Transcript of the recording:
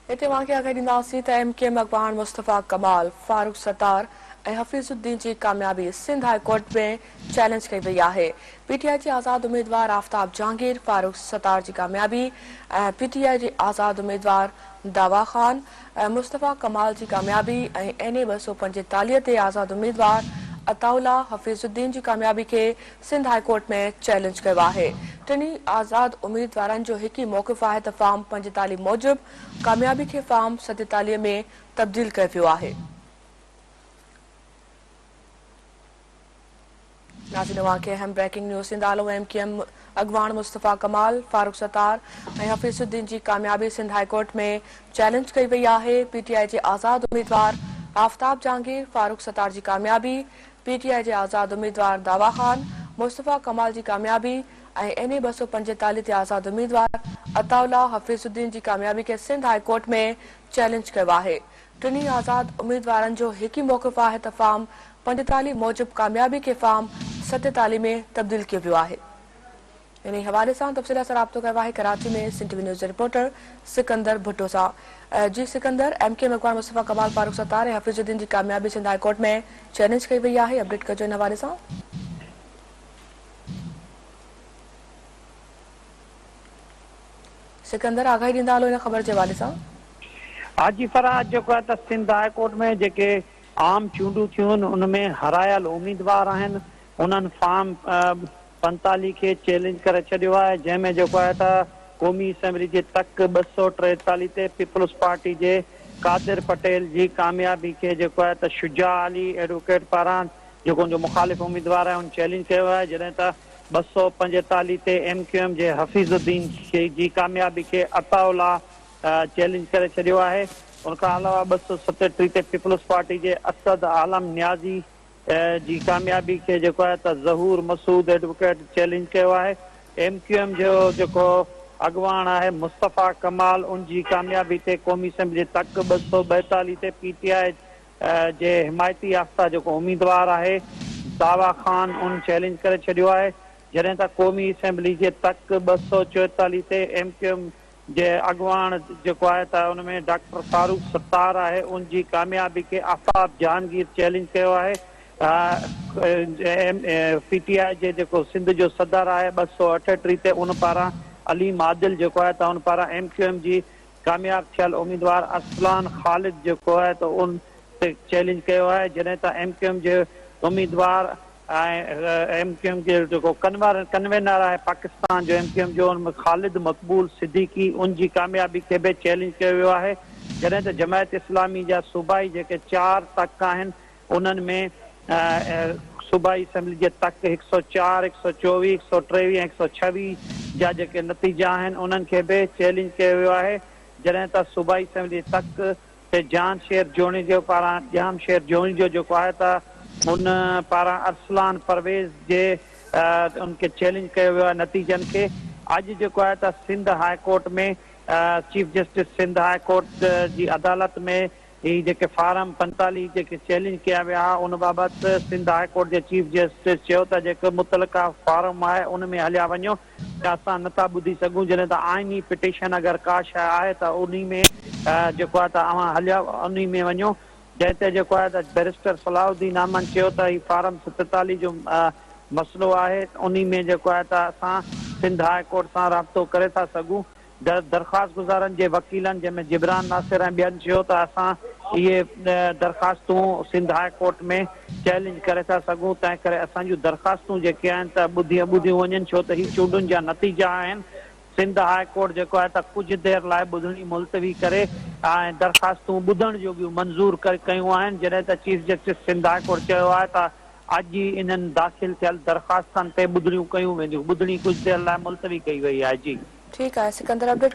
هتي اوهان کي آگاهي ڏينداسين ته ايم ڪيو ايم اڳواڻ مصطفيٰ ڪمال، فاروق ستار ۽ حفيظ الدين جي ڪاميابي سنڌ هاء ڪورٽ ۾ چئلينج ڪئي وئي آهي. پي ٽي آء جي آزاد اميدوار آفتاب جهانگير، فاروق ستار جي ڪاميابي ۽ پي ٽي آء جي آزاد اميدوار داوا خان ۽ مصطفيٰ ڪمال جي ڪاميابي ۽ اين اي 245 تي آزاد اميدوار عطاء الله حفيظ الدين جي ڪاميابي کي سنڌ هاء ڪورٽ ۾ چئلينج ڪيو آهي. ٽنهي آزاد اميدوارن جو هڪ ئي موقف آهي ته فارم 45 موجب ڪاميابي کي فارم 47 ۾ تبديل ڪيو ويو آهي. ناظرين اوهان کي اهم بريڪنگ نيوز ڏيندا هلون ايم ڪيو ايم اڳواڻ مصطفيٰ ڪمال، فاروق ستار ۽ حفيظ الدين جي ڪاميابي سنڌ هاء ڪورٽ ۾ چئلينج ڪئي وئي آهي. پي ٽي آء جي آزاد اميدوار آفتاب جهانگير، فاروق ستار جي ڪاميابي، پي ٽي آء جي آزاد اميدوار داوا خان، مصطفيٰ ڪمال جي ڪاميابي ۽ اين اي 245 تي آزاد اميدوار عطاء الله حفيظ الدين جي ڪاميابي کي سنڌ هاء ڪورٽ ۾ چئلينج ڪيو آهي. ٽنهي آزاد اميدوارن جو هڪ ئي موقف آهي ته فارم 45 موجب ڪاميابي کي فارم 47 ۾ تبديل ڪيو ويو آهي. انهي حوالي سان تفصيل سان رابطو ڪيو آهي ڪراچي ۾ سنڌ ٽي وي نيوز جي رپورٽر سڪندر ڀٽو سان. جي سڪندر، ايم ڪيو ايم اڳواڻ مصطفيٰ ڪمال، فاروق ستار ۽ حفيظ الدين جي ڪاميابي سنڌ هاء ڪورٽ ۾ چئلينج ڪئي وئي آهي، اپڊيٽ ڪجو ان حوالي سان. سڪندر، آگاهي ڏيندا هلو ان خبر جي حوالي سان. حاجي فراز جيڪو آهي ته سنڌ هاء ڪورٽ ۾ جيڪي عام چونڊون ٿيون آهن ان ۾ هارايل اميدوار آهن انهن فارم 45 کي چئلينج ڪري ڇڏيو آهي جنهن ۾ جيڪو آهي ته قومي اسيمبلي جي تڪ 243 تي پيپلز پارٽي جي قادر پٽيل جي ڪاميابي کي جيڪو آهي ته شجاع علي ايڊووڪيٽ پاران جيڪو ان جو مخالف اميدوار آهي ان چئلينج ڪيو آهي جڏهن ته 245 تي ايم ڪيو ايم جي حفيظ الدين جي ڪاميابي کي عطاء الله چئلينج ڪري ڇڏيو آهي ان کان علاوه 237 تي پيپلز پارٽي جي اسد عالم نيازي جي ڪاميابي کي جيڪو آهي ته ظهور مسعود ايڊووڪيٽ چئلينج ڪيو آهي. ايم ڪيو ايم جو جيڪو اڳواڻ آهي مصطفيٰ ڪمال ان جي ڪاميابي تي قومي اسيمبلي جي تڪ 242 تي پي ٽي آء جي حمايتي يافته جيڪو اميدوار آهي داوا خان ان چئلينج ڪري ڇڏيو آهي جڏهن ته قومي اسيمبلي جي تڪ 244 تي ايم ڪيو ايم جي اڳواڻ جيڪو آهي ته ان ۾ ڊاڪٽر فاروق ستار آهي ان جي ڪاميابي کي آفتاب جهانگير چئلينج ڪيو آهي پي ٽي آء جي جيڪو سنڌ جو صدر آهي 238 تي ان پاران عليم عادل جيڪو آهي ته ان پاران ايم ڪيو ايم جي ڪامياب ٿيل اميدوار ارسلان خالد جيڪو آهي ته ان تي چئلينج ڪيو آهي جڏهن ته ايم ڪيو ايم جي اميدوار ۽ ايم ڪيو ايم جي جيڪو ڪنوينر آهي پاڪستان جو ايم ڪيو ايم جو ان ۾ خالد مقبول صديقي ان جي ڪاميابي کي به چئلينج ڪيو ويو آهي جڏهن ته جماعت اسلامي جا صوبائي جيڪي چار تڪ آهن انهن ۾ صوبائي اسيمبلي جي تڪ 104، 124، 123 ۽ 126 جا جيڪي نتيجا آهن انهن کي به چئلينج ڪيو ويو آهي جڏهن ته صوبائي اسيمبلي جي تڪ تي جان شير جوڻيجو پاران ڄام شير جوڻيجو جيڪو آهي ته ان پاران ارسلان پرويز جي ان کي چئلينج ڪيو ويو آهي نتيجن کي اڄ جيڪو آهي ته Sindh high court ۾ chief justice Sindh high court جي عدالت ۾ هي جيڪي فارم 45 جيڪي چئلينج ڪيا ويا ها ان بابت سنڌ هاء ڪورٽ جي چيف جسٽس چيو ته جيڪو متعلقه فارم آهي ان ۾ هليا وڃو ته اسان نه ٿا ٻڌي سگهون جڏهن ته آئيني پٽيشن اگر ڪا شيء آهي ته انهي ۾ جيڪو آهي ته اوهان هليا انهي ۾ وڃو جنهن تي جيڪو آهي ته بئريسٽر صلاح الدين احمد چيو ته هي فارم 47 جو مسئلو آهي انهي ۾ جيڪو آهي ته اسان سنڌ هاء ڪورٽ سان رابطو ڪري ٿا سگهون درخواست گذارن جي وڪيلن جنهن ۾ جبران ناصر ۽ ٻين چيو ته اسان اهي درخواستون سنڌ هاء ڪورٽ ۾ چئلينج ڪري ٿا سگهون تنهن ڪري اسان جون درخواستون جيڪي آهن ته ٻڌيون وڃن ڇو ته هي چونڊن جا نتيجا آهن سنڌ هاء ڪورٽ جيڪو آهي ته ڪجهه دير لاء ٻڌڻي ملتوي ڪري ۽ درخواستون ٻڌڻ جوڳيون منظور ڪيون آهن جڏهن ته chief justice Sindh high court چيو آهي ته اڄ ئي انهن داخل ٿيل درخواستن تي ٻڌڻيون ڪيون وينديون ٻڌڻي ڪجهه دير لاء ملتوي ڪئي وئي آهي جي. ٺيڪ آهي سڪندر اپڊيٽ.